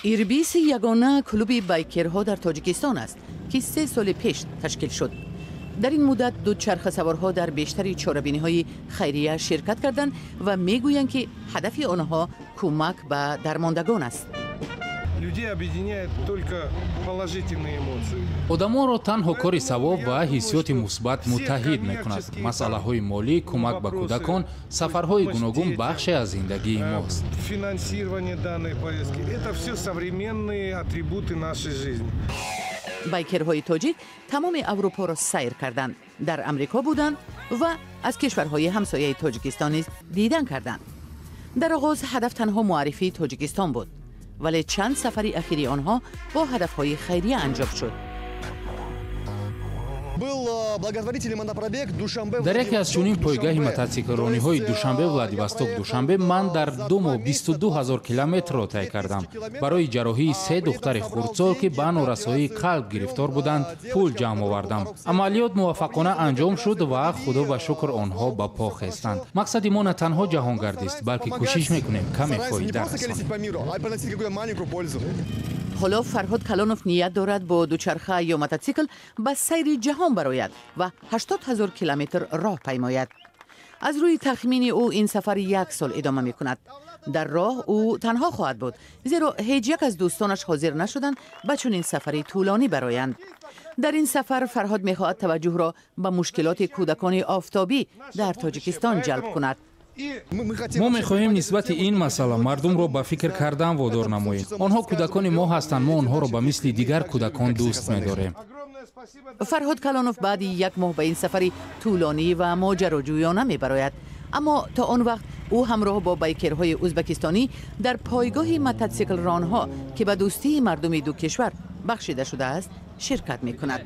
Ирбис ягона клуби байкерҳо дар Тоҷикистон аст, ки 3 соли пеш ташкил шуд. Дар ин муддат дучархасаворҳо дар бештари чорабиниҳои хайрия ширкат карданд ва мегӯянд, ки ҳадафи онҳо кӯмак ба дармондагон аст. Людей объединяет только положительные эмоции. Одамонро танҳо кори савоб ва ҳиссиёти мусбат муттаҳид мекунад. Масъалаҳои молӣ, кӯмак ба кӯдакон, сафарҳои гуногун бахше аз зиндагии мост. Финансирование данной поездки – это все современные атрибуты нашей жизни. Байкерҳои тоҷик тамоми Аврупоро сайр карданд, дар Амрико буданд ва аз кишварҳои ҳамсояи Тоҷикистон низ дидан карданд. Дар оғоз ҳадаф танҳо муаррифии Тоҷикистон буд, вале чанд сафари ахири онҳо бо ҳадафҳои хайрия анҷом шуд. Был благотворительный мотопробег Душанбе. Дар яке аз чунин пойгаҳи мототсиклрониҳои Душанбе Владивосток Душанбе ман дар 2 моҳ 22 000 километрро тай кардам. Барои ҷарроҳии се духтари хурдсол, ки ба норасоии қалб гирифтор буданд, пул ҷамъ овардам. Амалиёт муваффақона анҷом шуд ва, худо ба шукр, онҳо ба по хестанд. Мақсади мо на танҳо ҷаҳонгардист, балки кӯшиш мекунем каме фоида расонем. Ҳоло Фарҳод Калонов ният дорад бо дучарха ё мототсикл ба сайри ҷаҳон барояд ва 80 000 километр роҳ паймояд. Аз рӯи тахмини ӯ, ин сафар як сол идома мекунад. Дар роҳ ӯ танҳо хоҳад буд, зеро ҳеҷ як аз дӯстонаш ҳозир нашуданд ба чунин сафари тӯлонӣ бароянд. Дар ин сафар Фарҳод мехоҳад таваҷҷӯҳро ба мушкилоти кӯдакони офтобӣ дар Тоҷикистон ҷалб кунад. Мо мехоҳем нисбати ин масъала мардумро ба фикр кардан водор намоем. Онҳо кӯдакони мо ҳастанд, мо онҳоро ба мисли дигар кӯдакон дӯст медорем. Фарҳод Калонов баъди як моҳ ба ин сафари тӯлонӣ ва моҷароҷӯёна мебарояд, аммо то он вақт ӯ ҳамроҳ бо байкерҳои ӯзбекистонӣ дар пойгоҳи мототсиклронҳо, ки ба дӯстии мардуми ду кишвар бахшида шудааст, ширкат мекунад.